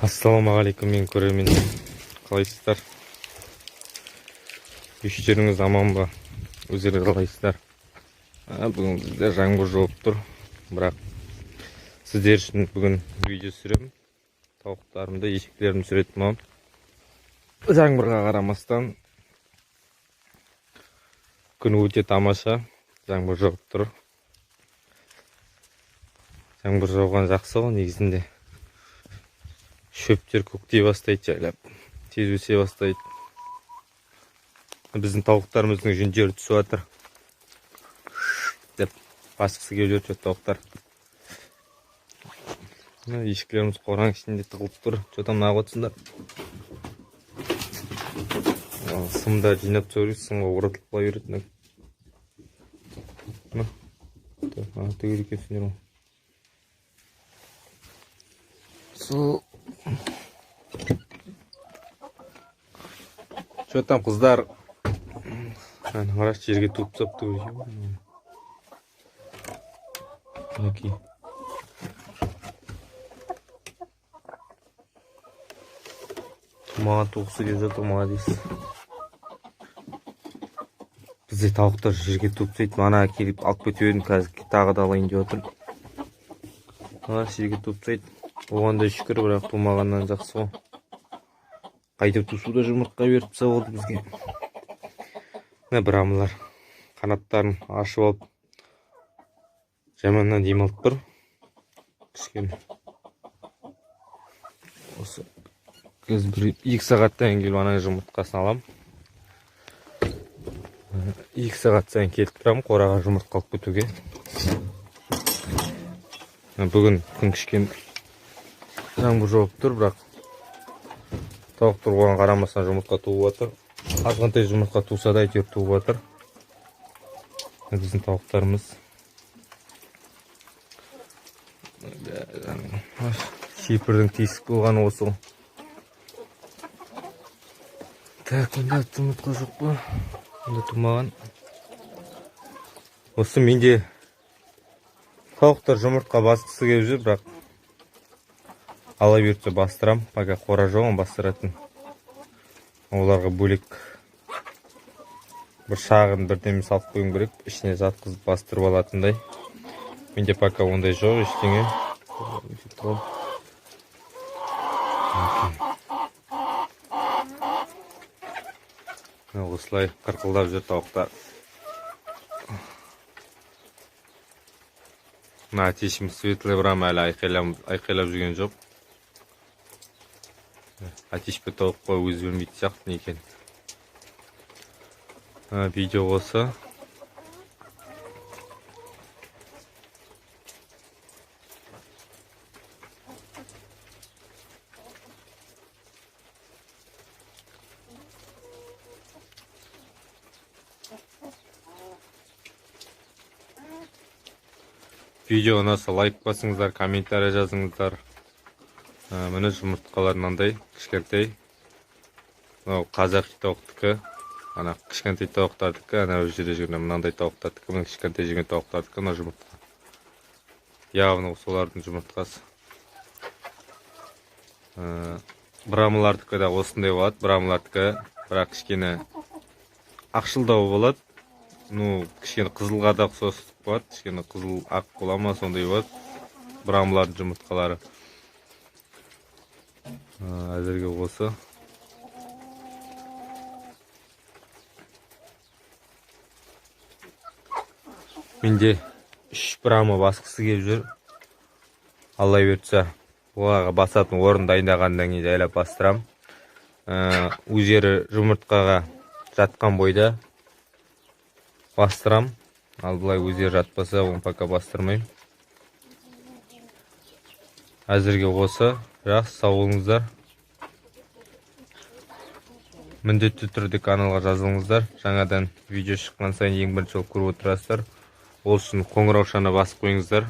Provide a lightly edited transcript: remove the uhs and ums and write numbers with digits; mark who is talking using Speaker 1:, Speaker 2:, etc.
Speaker 1: Ассалаумағалейкум мен көрермендер, қалайсыздар? Іштеріңіз аман ба? Өздеріңіз қалайсыздар? Бүгін бізде жаңбыр жауып тұр, бірақ сіздер үшін бүгін видео түсіремін. Тауықтарымды, ешкілерімді түсіретін боламын. Жаңбырға қарамастан күн өте тамаша, жаңбыр жауып тұр. Жаңбыр жауған жақсы ғой негізінде. Шөптер көктей бастайды, жайлап тез өсе бастайды. Біздің тауықтарымыздың жүндері түсіп жатыр деп басқысы келіп жүр тауықтар. Мына ешкілеріміз қораның ішінде тығылып тұр. Че там неғып отырсыңдар? Сымда жинап тастау керек, сымға оратылып қала береді. Мына түгел екенсіңдер ғой. Сол че там қыздар? Әне қарашы, жерге туып тастапты өзі. Мінекей. Тумаған туғысы келіп жатыр, молодец. Бізде тауықтар жерге туып тастайды. Мана келіп алып кетіп едім, қазір тағы да алайын деп жатырмын. Мына жерге туып тастайды. Оған да шүкір, бірақ тумағаннан жақсы ғой. Қайтып туса да жұмыртқа беріп тастап болды бізге. Мына брамалар қанаттарын ашып алып жаманнан демалып тұр. Кішкене осы қазір бір 2 сағаттан келіп ана жұмыртқасын аламын. 2 сағат сайын келіп тұрамын қораға жұмыртқа алып кетуге. Бүгін күн кішкене жаңбыр жауып тұр, бірақ тауықтар оған қарамастан жұмыртқа туып жатыр. Азғантай жұмыртқа туса да әйтеуір туып жатыр. Біздің тауықтарымыз. Шипірдің тесік болғаны осы ғой. Так, мұнда жұмыртқа жоқ па? Мұнда тумаған. Осы менде тауықтар жұмыртқа басқысы келіп жүр, бірақ ала берсе бастырам. Пока қора жоқ, оны бастыратын. Оларға бөлек бір шағын бірдеме салып қоюым керек, ішіне жатқызып бастырып алатындай. Менде пока ондай жоқ ештеңе. Осылай қырқылдап жүр тауықтар. Мына әтешіміз светлый брам әлі айқайлап жүрген жоқ. Әтеш пе тауық қой өзі білмейтін сияқты не екен. Видео осы. Видео ұнаса лайк басыңыздар, комментарий жазыңыздар. Міне жұмыртқалар мынандай кішкентай. Мынау қазақи тауықтікі, ана кішкентай тауықтардікі, ана жерде жүрген мынандай тауықтардікі, мына кішкентай жүрген тауықтардікі, мына жұмыртқа. Явно солардың жұмыртқасы. Брамалардікі де осындай болады, брамалардікі, бірақ кішкене ақшылдау болады. Ну, кішкене қызылға да ұқсас болады, кішкене қызыл ақ бола ма, сондай болады брамалардың жұмыртқалары. Әзірге осы. Менде 3 брама басқысы келіп жүр. Алла бұйыртса, оларға басатын орын дайындағаннан кейін жайлап бастырам. Өздері жұмыртқаға жатқан бойда бастырам. Ал былай өздері жатпаса, оны пока бастырмаймын. Әзірге осы. Жақсы, сау болыңыздар. Міндетті түрде каналға жазылыңыздар. Жаңадан видео шыққан сайын ең бірінші болып көріп отырасыздар. Ол үшін қоңыраушаны басып қойыңыздар.